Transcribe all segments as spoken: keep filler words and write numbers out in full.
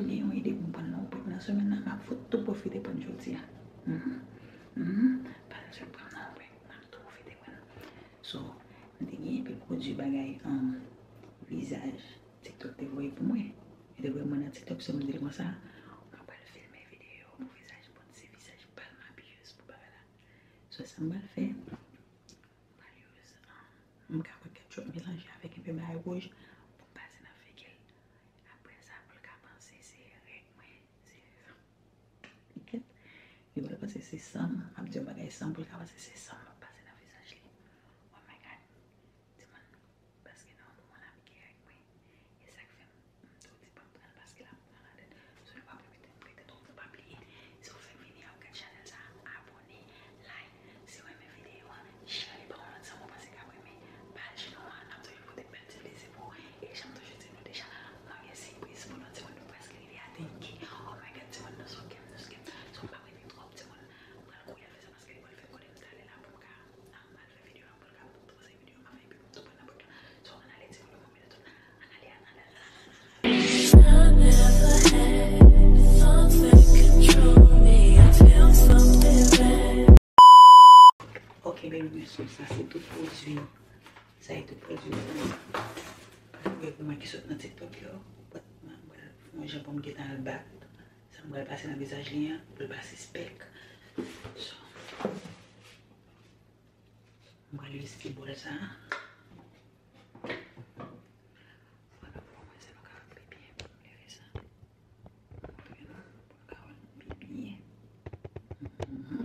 Gen yon ide pou m pran nan yon prank nan semèn nan, m ap fout tou pwofite pran jodi a. Mhm. Mhm. Pa nan sèl pran nan yon prank, m ap tou pwofite pran. So, m te gen enpe pwodui bagay, um, vizaj TikTok te voye pou mwen. Yo te voye mwen nan TikTok, so m di l konsa, mwen pral filme videyo pou vizaj, bon, se vizaj pa l m ap use pou bagay la. So, sa m pral fè, m pral use, um, m ka pran ketchup melanje avèk enpe bagay wouj pou m pase nan figi l. Apre sa, pou l ka panse se règ mwen, se li gen. Li pral panse se san m, m ap di yon bagay san m, pou l ka panse se san m m ap pase nan vizaj li. Oh my God. Timoun, paske nan yon moman l ap gen règ mwen. E sa k fè m, m tou di pa m pran l paske l ap pran ladan. So, nou p ap repete, repete twòp, nou pa bliye. Si w fèk vini a, w gad chanèl sa, abòne, like. Si w renmen videyo a, share li ba yon lòt zanmi w panse k ap renmen. Paj nou an, n ap toujou pote bèl ti plezi pou ou. E jan m toujou di nou deja, mwen gen sipriz pou nou timoun, nou prèske rive a Dinky. Oh my God, timoun, nou sou kè m, nou sou kè m. So, m p ap rete twòp, timoun. M pral kouri al fè sa paske li pral fè m konnen m t ale la pou m ka, ah, m al fè videyo a, m pral ka poze videyo a, m ap fè epi m tou pran nan prank la. So, ann ale, timoun, nou mete tout. Ann ale, ann ale, ann ale, ann ale. Ok, baby, so sa se tout pwodui. Sa se tout pwodui pou, pou mwen ki sot nan TikTok yo. But mwen, mwen, mwen jan pou m gentan al bat. Sa m pral pase nan vizaj li an, pou l pa sispèk. So, m pral use ti bòl sa. Mwen ka fè kòmanse nou ka pi byen leve sa. Montre nou pou nou ka wè l pi byen. Mhm.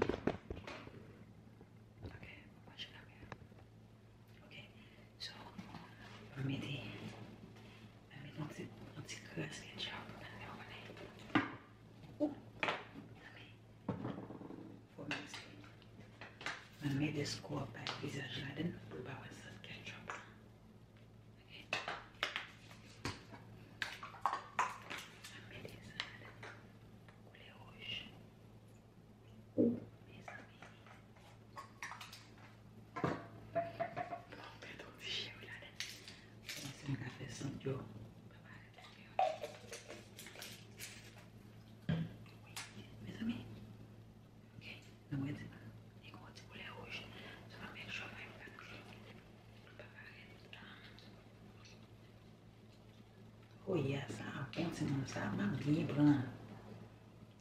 Ok, mwen mache kamera. Ok, so, mwen mete, mwen mete yon ti, yon ti kras ketchup. Ou, tann. Fò m isi. Mwen mete squab bay vizaj ladan l pou l pa wè sant ketchup. Ok. Mwen mete sa ladan l. Koulè wouj. Ou, mezanmi. Mwen mete yon ti cheri ladan l. Kòmanse mwen ka fè sant yo. Pa parèt. Wi, mezanmi. Ok, nou wè di, li gen yon ti koulè wouj. So, make sure mwen pa touche. Pou l pa parèt. Oh, yeah, sa bon, timoun, sa m ap byen pran.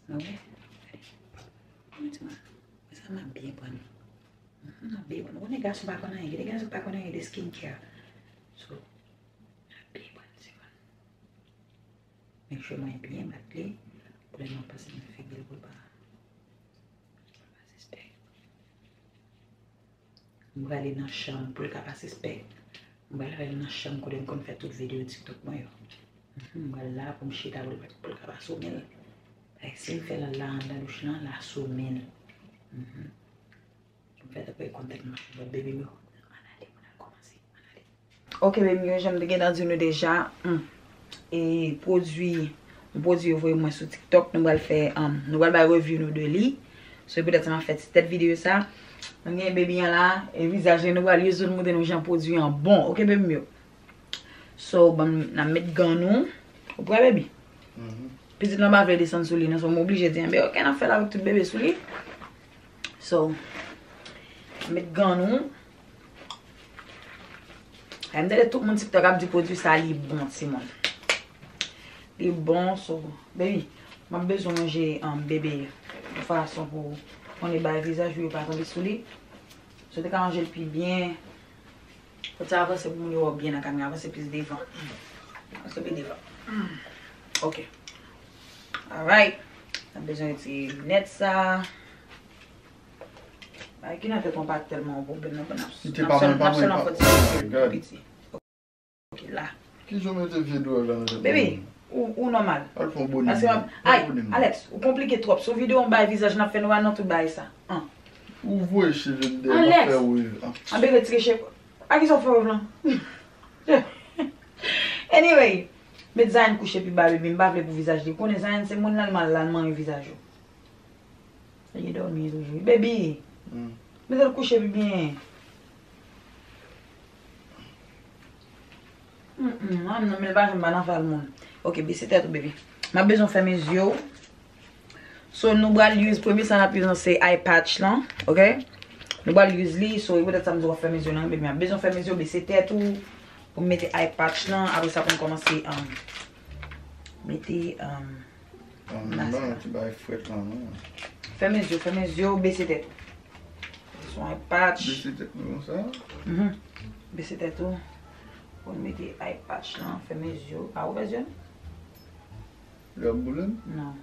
Nou wè? Gade. Wi, timoun. Sa m ap byen pran. Mhm, m ap byen pran. Ou konnen gason pa konn anyen. Gen de gason ki pa konn anyen de skincare. So, m ap byen pran, timoun. Make sure mwen byen bat li. Pou lè m ap pase nan figi l pou l pa, pou l pa sispèk. M prale nan chanm pou l ka pa sispèk. M prale avè l nan chanm kote m konn fè tout videyo TikTok mwen yo. Mhm, m pral la pou m chita pou l, pou l ka pa some l. Like, si m fè l la anndan douch lan, l a some l. Mhm. Pou m fè tankou e konn tèt m mache bòt baby m yo. Ann ale, moun al kòmanse. Ann ale. Ok, baby m yo, jan m te gentan di nou deja, hmm, e pwodui, yon pwodui yo voye mwen sou TikTok, nou pral fè, um, nou pral bay review nou de li. So, se poutèt sa m ap fè ti tèt videyo sa. Nou gen baby an la, e vizaj li, nou pral use l montre nou jan pwodui an bon. Ok, baby m yo. So, ban m, n ap met gan nou. Ou prè, baby? Mhm. Pitit lan pa vle desann sou li, non, so m oblije di, enben, ok, n ap fè l avèk tout bebe sou li. So, met gan nou. Ay, m tande tout moun TikTok ap di pwodui sa, li bon, timoun. Li bon, so, baby, m ap bezwen manje, um, bebe, yon fason pou konnen bay vizaj ou yo pa tonbe sou li. So, te ka manje l pi byen. Fò ti avanse pou moun yo wè w byen nan kamera. Avanse plis devan. Avanse pi devan. Ok. Alright. N ap bezwen retire linèt sa. Bagay ki nan tèt mwen pa tèlman yon pwoblèm non, n ap, n ap sèl, n ap sèl an fò ti piti. Ok, la. Kijan w mete vye dwèl la nan tèt mwen? Baby, ou, ou nòmal. Al fè yon boni. Paske m ap, ay, Alex, ou konplike twòp. Sou videyo m bay vizaj n ap fè nou al nan tout bagay sa. An. Ou voye cheve m dèyè, m ap fè wave. An. Anbe retire cheve. A kisa w fè wave lan? Anyway, met Zayn kouche pi ba, baby. M pa vle pou vizaj li. Ou konnen Zayn se moun la, l mal la, l manyen vizaj ou. Li dòmi toujou. Baby! Hmm. Mete l kouche pi byen. Mm, mm, non, non, men l pa janm pa nan fal moun. Ok, bese tèt ou, baby. M ap bezwen fèmen zye w. So, nou pral use, premye sa n ap use lan se eye patch lan, ok? Nou pral use li, so, e poutèt sa m di w ap fèmen zye w lan, baby, m ap bezwen fèmen zye w, bese tèt ou, pou m mete eye patch lan, apre sa pou m kòmanse, um, mete, um, mask lan. Ti bagay frèt lan, non. Fèmen zye w, fèmen zye w, bese tèt ou. Se yon eye patch. Bese tèt mwen konsa? Mhm. Bese tèt ou. Pou n mete eye patch lan, fèmen zye w. Pa ouvè zye w. Li ap boule m? Non.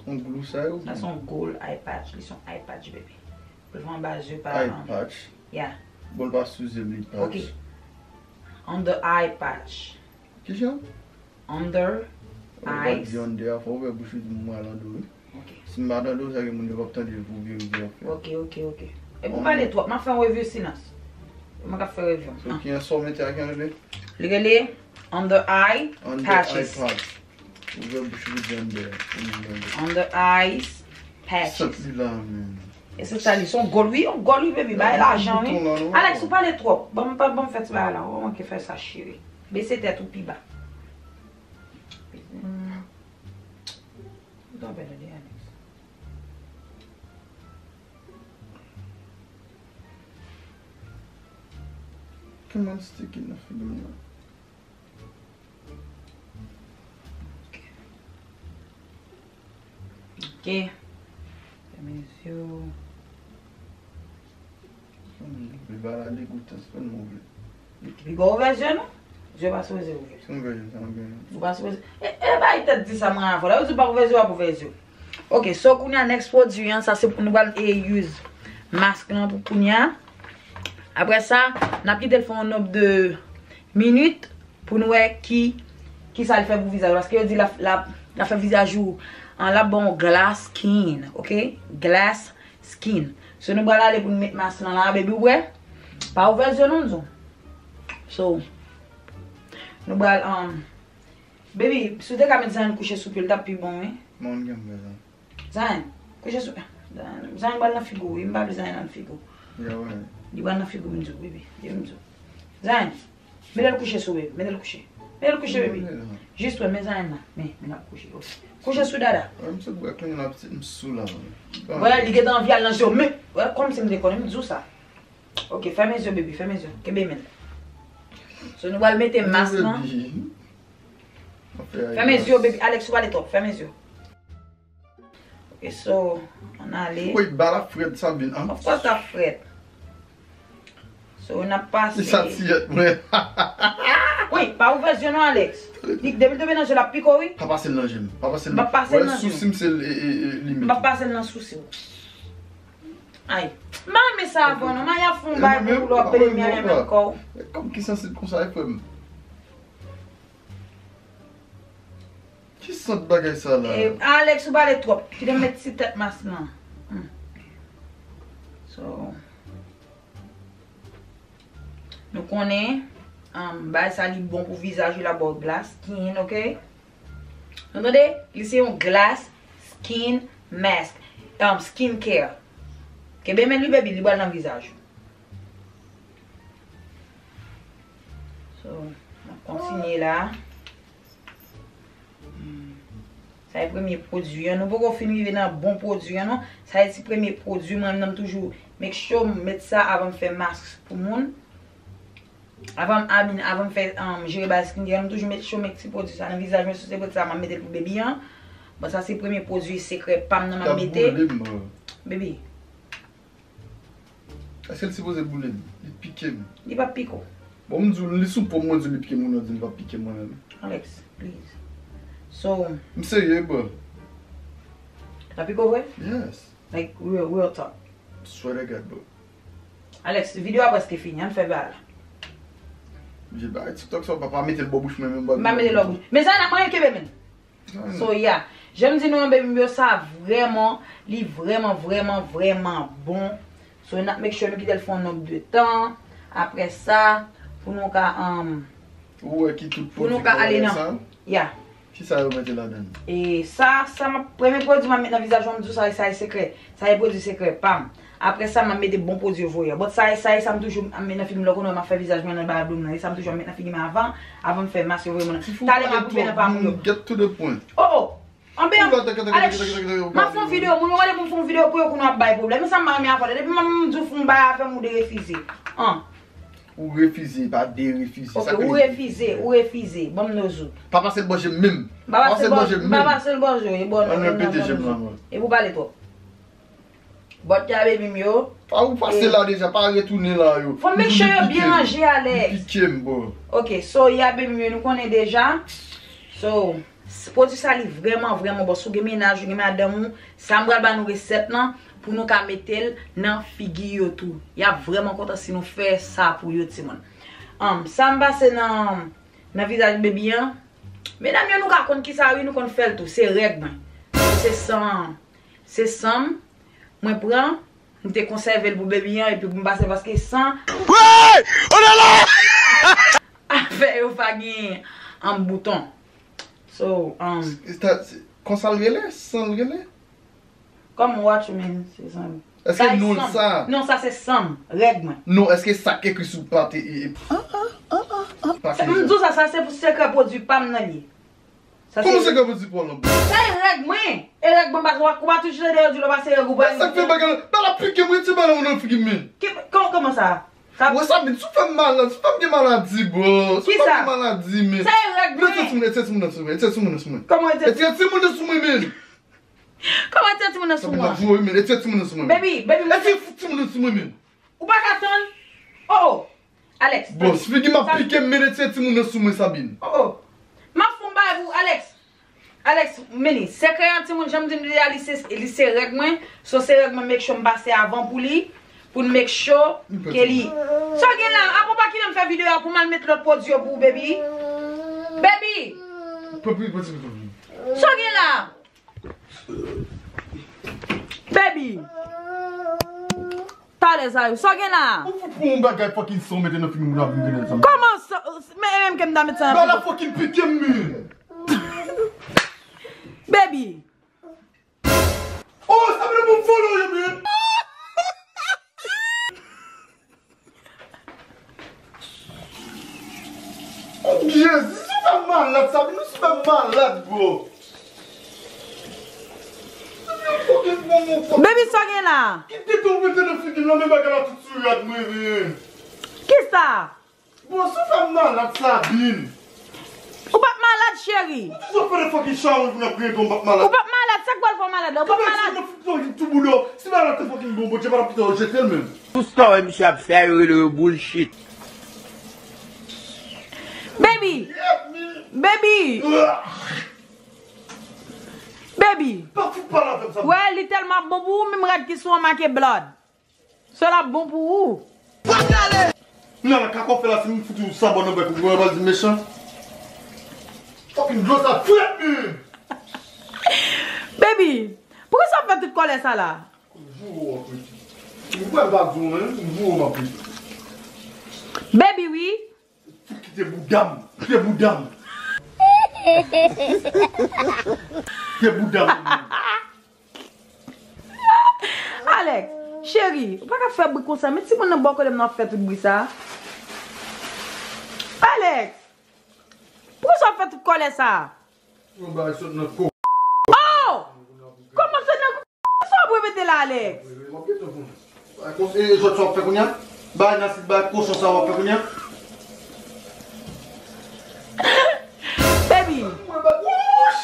On glou sa yo? Sa se yon gold eye patch. Li se yon eye patch, baby. Pou l fè anba zye pa. Eye patch? Yeah. Bon, l pa sou zye m, li patch. Ok. Under eye patch. Kijan? Under eyes. Ou pa di under a, fò w ouvè bouch ou di m mwen al an do, wi. Ok. Si m pa tande w, sa gen moun yo p ap tande l pou vye vye ap fè. Ok, ok, ok. E pou pale twòp, m ap fè yon review silans. Mwen k ap fè review. So, ki an sa w mete a ki an rele? Li rele under eye patches. Under eye patch. Ouvè bouch ou pou di under. Pou moun tande. Under eyes patches. Sent li la, men. E se sa li, se yon gold, wi, yon gold, wi, baby, bay lajan, wi. Alex, ou pale twòp. Ban m, ban m fè ti bagay la, ou manke fè sa, cheri. Bese tèt ou pi ba. Hmm. Ou t ap pèdi de Alex. Ki moun sticky nan figi m nan? Ok. Ok. Fèmen zye w. Li ba la degoutans, fè nou ouvè. Li pi gwo ouvè zye nou? Zye pa sipoze ouvè. Si m ouvè zye, sa m gen. Ou pa sipoze. E, e bay tèt di sa mwen avè w la. Yo di w pa ouvè zye, w ap ouvè zye. Ok, so kounye a next pwodui an, sa se pou nou pral e use mask lan pou kounye a. Apre sa, n ap kite l fè yon nonb de minit pou nou wè ki, ki sa l fè pou vizaj. Paske yo di l ap, l ap, l ap fè vizaj ou, an, l ap ba w glass skin, ok? Glass skin. So, nou pral ale pou nou met mask lan la, baby, ou wè? Pa ouvè zye w non, m di w. So, nou pral, um, baby, si w te ka met Zion kouche sou pye l, t ap pi bon, wi. Mwen gen m fè sa. Zion, kouche sou. Zion pral nan figi w, wi. M pa vle Zion nan figi w. Li pral nan figi w, m di w, baby. Di m di w. Zion, mete l kouche sou, baby. Mete l kouche. Mete l kouche, baby. Jis wè, men Zion nan. Men, men l ap kouche. Kouche sou dada. Wè, m sot bwè kounye a la, pitit, m sou la, man. Wè, li gentan anvi al nan zye w. Men, wè, kòmsi m te konnen, m di w sa. Ok, fèmen zye w, baby, fèmen zye w. Kenbe men l. So, nou pral mete mask lan. Fèmen zye w, baby. Alex, ou pale twòp. Fèmen zye w. Ok, so, ann ale. Woy, ba la frèt, sa vin an. Of course, sa frèt. So, n ap pase. Li sa tiyèt mwen. Wi, pa ouvè zye non, Alex. Li, depi l tonbe nan je l, l ap pike w, wi. Pa pase l nan je m. Pa pase l nan. M ap pase l nan je w. Sousi m se l, e, e, e, li menm. M ap pase l nan sousi w. Ay. M pa renmen sa avè w non. Maya fè yon bagay pou w, w ap pele Maya nan kò w. Kòm ki sansib konsa, e frè m. Ki sant bagay sa la? E, Alex, ou pale twòp. Kite m met ti tèt mask lan. Hmm. So, nou konnen, um, bagay sa li bon pou vizaj ou, l ap ba w glass skin, ok? Nou tande? Li se yon glass skin mask. Um, skin care. Kenbe men li, baby, li pral nan vizaj ou. So, n ap kontinye la. Hmm. Sa e premye pwodui an. Nou poko fin rive nan bon pwodui an, non. Sa e ti premye pwodui. Mwen menm, m toujou make sure m met sa avan m fè mask pou moun. Avan m, I mean, avan m fè, um, jere bagay skincare, m toujou make sure m met ti pwodui sa nan vizaj mwen. Si se pwodui sa, m ap mete l pou baby an. Bon, sa se premye pwodui sekrè pa m nan m ap mete. Baby. Èske l sipoze boule m? Li pike m. Li p ap pike w. Bon, m di w, li sou po m, mwen di w li pike m, ou nan di l p ap pike m mwen menm. Alex, please. So. M serye, bro. L ap pike w vre? Yes. Like, real, real talk. Swear to God, bro. Alex, videyo a prèske fini, ann fè bagay la. Vye bagay TikTok sa, w pa, pa mete l bò bouch mwen menm, bò. M pa mete l bò bouch. Men sa n ap manje kenbe men. So, yeah. Jan m di nou an, baby m yo, sa vrèman, li vrèman, vrèman, vrèman bon. So, n ap make sure nou kite l fè yon nonb de tan. Apre sa, pou nou ka, um, ou wè ki tout pou nou ka ale nan, yeah. Kisa yo mete ladan l? E sa, sa m ap, premye pwodui m ap met nan vizaj mwen, m di w sa, sa e sekrè. Sa e pwodui sekrè pa m. Apre sa, m ap mete bon pwodui yo voye. But sa e, sa e, sa m toujou ap met nan figi m lè w konnen m ap fè vizaj mwen nan ba blum nan. E sa m toujou ap met nan figi m avan, avan m fè mask yo voye mwen nan. Talè m ap rive nan pa moun yo. Get to the point. Oh, oh. Anben, Alex, m ap fè yon videyo. Moun yo rele pou m fè yon videyo pou yo, pou nou ap bay pwoblèm. E sa m pa renmen avè w. Depi m di w fè yon bagay avè m, ou derefize. An. Ou refize, pa derefize. Ok, ou refize, ou refize. Ban m noz ou. Pa pase l bò je m menm. Pa pase l bò je m menm. Pa pase l bò je m, e bò non. An, repete je m nan. E pou pale twòp. Bòt ya baby m yo. A, ou pase la deja, pa retounen la yo. Fò m make sure yo byen ranje, Alex. Pike m, bro. Ok, so ya baby m yo, nou konnen deja. So, s- pwodui sa li vrèman, vrèman bon. Si w gen mennaj, ou gen madanm ou, sa m pral ba nou resèt lan pou nou ka mete l nan figi yo tou. Y ap vrèman kontan si nou fè sa pou yo, timoun. Um, sa m pase nan, nan vizaj baby an. Medam yo, nou ka konn kisa, wi, nou konn fè l tou. Se règ mwen. Se san, se san m, mwen pran, m te konsève l pou baby an, epi pou m pase paske san. Wey! Oh la la! Afè yo pa gen an bouton. So, um, Konsa l rele? San l rele? Kòman, what you mean? Se san. Èske non l sa? Non, sa se san m, règ mwen. Non, èske sa k ekri sou pate e, e, pate? M di w sa, sa se pou sekrè pwodui pa m nan li ye. Sa se. Kòman sekrè pwodui pa w lan? Sa e règ mwen. E règ mwen, pa, ou pa toujou tande yo di lè w pase règ ou pa. Men sa k fè bagay la, bagay la pike m, retire bagay la nan figi m, men. Ki, kòman, kòman sa? Sa. Wè sa, men sou fè m malad, sou fè m gen maladi, bro. Sou fè m gen maladi, men. Sa e règ mwen. Retire timoun, retire timoun nan sou mwen, retire timoun nan sou mwen. Kòman retire? Retire timoun nan sou mwen, men. Kòman retire timoun nan sou mwen? Sa vin ap voye, men, retire timoun nan sou mwen, men. Baby, baby, retire timoun nan sou mwen, men. Ou pa ka tann? Oh, oh. Alex, bon, tann. Si figi m ap pike m, men retire timoun nan sou mwen, Sabine. Oh, oh. M ap fè yon bagay pou ou, Alex. Alex, men li, sekrè an timoun, jan m di nou deja, li se, li se règ mwen. So, se règ mwen, make sure m pase avan pou li. Pou n make sure ke li. Sa w gen la, apa w pa kite m fè videyo a pou m al met lòt pwodui yo pou ou, baby? Baby! Papi, papi, papi. Sa w gen la? Baby. Talè sa yo. Sa w gen la? Ou fout pou yon bagay fucking san w mete nan figi m pou n ap vin grenn ansanm. Kòman sa? Men, e menm ke m ta met sa nan figi. Bagay la fucking pike m, men. Baby. Oh, sa vle pou m vole w ye, men. Oh, Jezi, sou fè m malad, Sabine, ou sou fè m malad, bro. Baby, sa w gen la? Kite tou mete nan figi m lan, men bagay la tout sou rad mwen, men. Kisa? Bon, sou fè m malad, Sabine. Ou p ap malad, cheri. Ou toujou ap fè de fucking chawony pou n ap griyen pou m p ap malad. Ou p ap malad, sa k pral fè w malad la? Ou p ap malad. Tou boulò. Si malad te fucking bon, Bondye pa t ap kite w jete l menm. Tout sa w wè misye ap fè a, yo rele yo bullshit. Baby. Baby. Baby. Pa fout pale avè m, Sabine. Wè, li tèlman bon pou ou, menm rad ki sou an make blood. Sèl ap bon pou ou. Nan la kaka w fè la, si m fout ou sabò nan bèk ou, ou pral di m mechan. Fucking dlo sa frèt, men. Baby, poukisa w fè tout kòlè sa la? M joure w anplis. M kwè m pa di w anyen, m joure w anplis. Baby, wi. Fout kite bouda m, kite bouda m. Kite bouda m. Alex, cheri, ou pa ka fè bri konsa. Men timoun nan bò kote m nan ap fè tout bri sa. Alex, poukisa w ap fè tout kòlè sa? Yon bagay sot nan ko. Oh! Kòman sot nan ko? Sa w ap repete la, Alex? W ap gentan konnen. Bay kons-, e, jwèt sa w ap fè kounye a? Bay nasit, bay kochon sa w ap fè kounye a? Baby. Mwen ba-, wouch!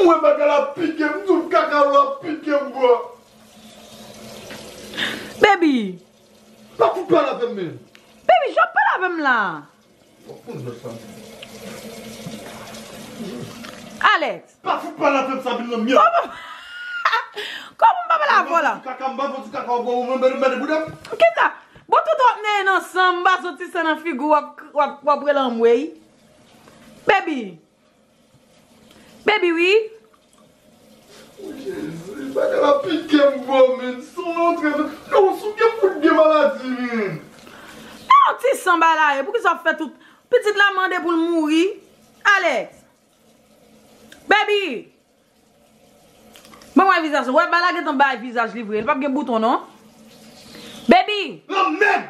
Mwen bagay la pike m, tout kaka w ap pike m, bro. Baby. Pa fout pale avè m, men. Baby, jan w ap pale avè m la. Alex. Pa fout pale avè m, Sabine, nan mèd. Kòman, kòman m pa pale avè w la? Kaka, m pa fè ti kaka, ou, ou, ou, mède, mède bouda m. Kisa? Bon, tout w ap neye nan san, m pa soti san nan figi w, w ap, w ap, w ap rele anmwey. Baby. Baby, wi. O Jezi, bagay la pike m bò, men. San antre nan, non, sou gen fout gen maladi, men. Men yon ti san bay la ye, poukisa w ap fè tout, Pitit la mande pou l mouri. Alex. Baby. Ban mwen vizaj. Wè, bagay la gentan bay vizaj li vre. Li p ap gen bouton, non. Baby. Lanmèd!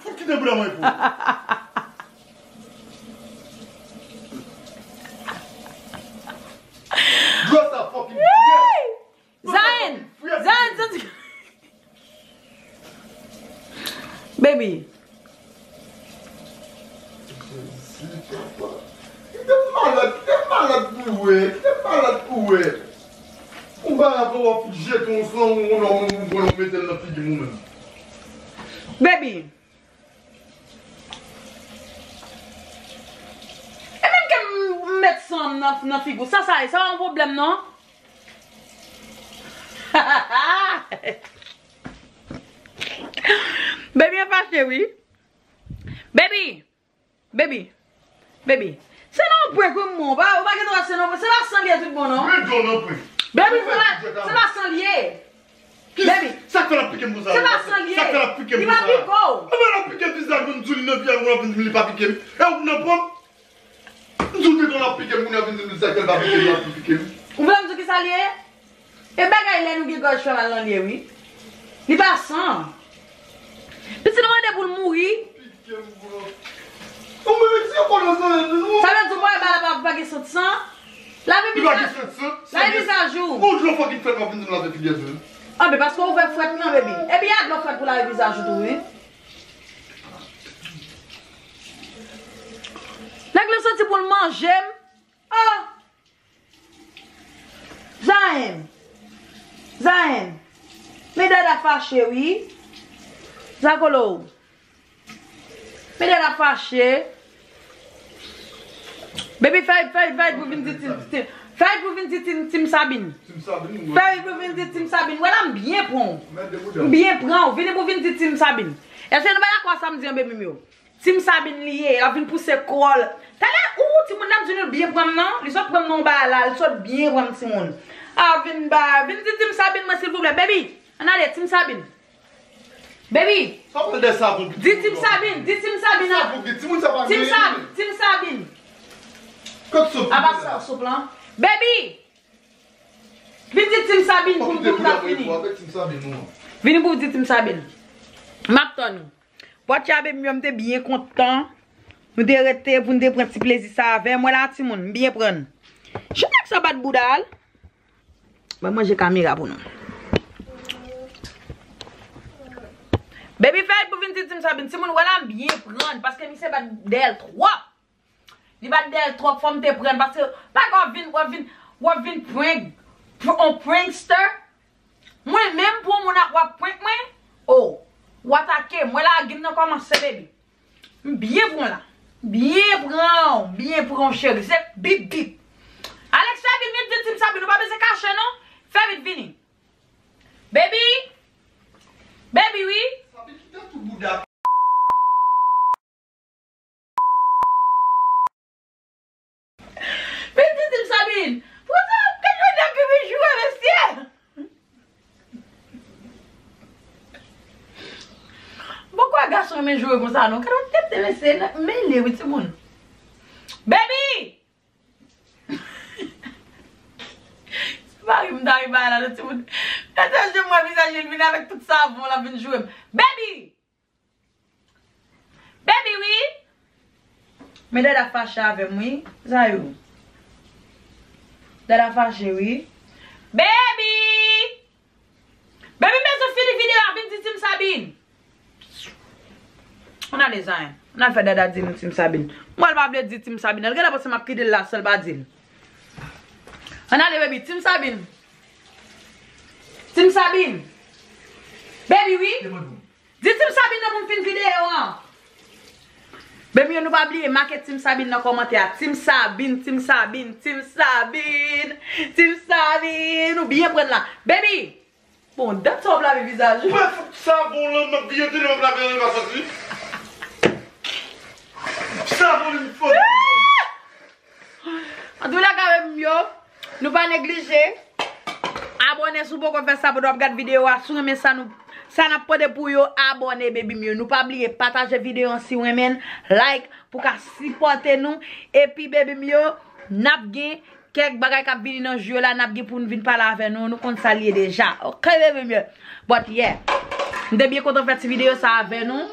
Fout kite bouda mwen pou. Dlo sa fucking fre. Zayn! Zayn, santi. Baby. Jezi, papa. Kite m malad, kite m malad pou wè, kite m malad pou wè. Ou ba avè w ap jete yon san, yon lòm, yon bon, yon mete l nan figi m ou menm. Baby. E menm ke m met san m nan, nan figi w, sa, sa, sa pa yon pwoblèm, non? Baby, an fache, wi. Baby! Baby! Baby! Se nan prank, wi, mwen. Ou pa, ou pa gen dwa se nan prank. Se pa san l ye tout bon, non? Mwen di w nan prank. Baby, se pa, se pa san l ye. Baby! Sa k fè l ap pike m konsa? Se pa san l ye. Sa k fè l ap pike m konsa? Li pa pike w. Anben l ap pike vizaj mwen, m di w li nan vizaj mwen, l ap vin di m li pa pike m. E ou nan prank? M di w tout tan l ap pike m, kounye a vin di m sa ke l pa pike m, l ap pike m. Ou vle m di w kisa l ye? E bagay lè nou gen gòj fè mal lan l ye, wi. Li pa san. Pitit nou mande pou l mouri. Pike m, bro. Ou mwen retire kòlòs nan men nou. Sa vle di w bagay la pa, pa gen sant san? Lave vizaj. Li pa gen sant san? Lave vizaj ou. Bon, dlo fucking frèt, w ap vin di m lave figi a tou. Anben, paske ou fè frèt lan, baby. Epi a dlo frèt pou lave vizaj ou tou, wi. Nèg la santi pou l manje m. Oh! Zayn! Zayn! Men Dada fache, wi. Zakolo. Men Dada fache. Baby, fè, fè, fè pou vin di Team, Team, fè pou vin di Team, Team Sabine. Team Sabine, wi. Fè pou vin di Team Sabine. Wè la, m byen pran w. M byen pran w. Vini pou vin di Team Sabine. Èske nou pa dakò sa m di an, baby m yo? Team Sabine li ye, l ap vin pouse kò l. Talè, ou, timoun nan, m di nou l byen pran m nan. Li sot pran m nan yon bagay la, li sot byen pran m, timoun. A, vin ba, vin di Team Sabine mwen, silvouplè. Baby, ann ale, Team Sabine. Baby. Sa pral de savon. Di Team Sabine, di Team Sabine. Savon, timoun sa pa Team Sabine, Team Sabine. Kot soup? Apa sa soup lan? Baby. Vin di Team Sabine pou, pou nou ta fini. Vini pou di Team Sabine. M ap tann ou. Pòt ya, baby m yo, m te byen kontan. Nou te rete pou n te pran ti plezi sa avè m. Wè la, timoun, m byen pran. Jan nèg sa bat bouda l. Mwen manje kamera pou nou. Baby, fè pou vin di Team Sabine. Timoun, wè la, m byen pran. Paske misye bat dèyè l twòp. Li bat dèyè l twòp, fò m te pran l, paske pa ka w ap vin, w ap vin, w ap vin prank, pr-, on prankster. Mwen menm pou yon moun ap, w ap prank mwen, oh, w atake m. Mwen la, gin nan kòmanse, baby. M byen pran w la. Byen pran w, byen pran w, cheri. Se bip, bip. Alex, fè vit, vin di Team Sabine, ou pa bezwen kache, non. Fè vit, vini. Baby. Baby, wi. Sabine, kite tou bouda. Vin di Team Sabine. Pou sa, gad jan nèg yo vin jwe, mesye. Bon, kwa gason renmen jwe konsa, non? Gad yon tèt, mesye, mele, wi, timoun. Baby! Se pa ri m ta ri ba la, non, timoun. Gad jan m wè vizaj li vin avèk tout savon, l ap vin jwe m. Baby! Baby, wi. Men Dada fache avè m, wi. Zayou. Dada fache, wi. Baby! Baby, m bezwen fini videyo a, vin di Team Sabine. Ann ale, Zayn. Ann al fè Dada di nou Team Sabine. Mwen, l pa vle di Team Sabine. L genlè panse m ap kite l la san l pa di l. Ann ale, baby. Team Sabine. Team Sabine. Baby, wi. Di Team Sabine nan pou m fin videyo an. Baby yo, nou pa bliye make Team Sabine nan kòmantè a. Team Sabine, Team Sabine, Team Sabine, Team Sabine. Ou byen pran la. Baby. Bon, dat sa w ap lave vizaj ou. Mwen fout savon lan, m ap byen tande m ap lave nan pa santi. Savon li fò. Antoulèka, baby m yo, nou pa neglije abòne si w poko fè sa pandan w ap gad videyo a. Si w renmen sa nou, Sa n ap mande pou yo abòne, baby m yo. Nou pa bliye pataje videyo an si w renmen l, like pou ka sipòte nou. Epi, baby m yo, n ap gen kèk bagay k ap vini nan jou yo la, n ap gen pou n vin pale avè nou. Nou konn sa l ye deja. Ok, baby m yo. But yeah. M te byen kontan fè ti videyo sa avè nou.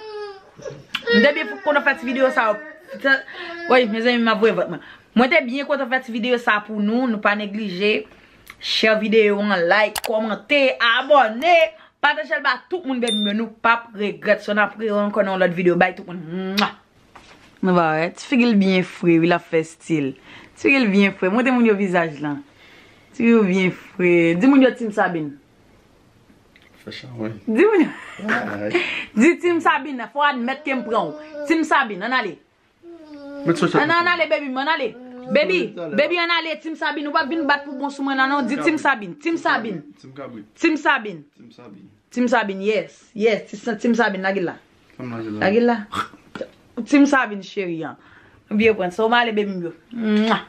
M te byen kontan fè ti videyo sa. Woy, mezanmi, m ap voye vant mwen. Mwen te byen kontan fè ti videyo sa pou nou. Nou pa neglije. Share videyo an, like, kòmante, abòne. Pataje l ba tout moun, baby m yo. Nou p ap regrèt. So, n ap rewè ankò nan yon lòt videyo. Bay tout moun. Mwa. Nou pa wè? Ti figi l byen fre, wi, l ap fè stil. Ti figi l byen fre. Montre moun yo vizaj lan. Ti figi l byen fre. Di moun yo Team Sabine. Fè chan, wi. Di moun yo. Ay. Di Team Sabine. Fò admèt ke m pran w. Team Sabine, ann ale. Met sou chat. Ann, ann ale, baby m, ann ale. Baby, baby, ann ale, Team Sabine. Ou p ap vin bat pou bon sou mwen la, non. Di Team Sabine, Team Sabine. Team Kabrit. Team Sabine. Team Sabine. Team Sabine, yes. Yes, Team Sabine, lage l la. Lage l la. Team Sabine, cheri an. Byen pran. So, m ale, baby m yo. Mwa.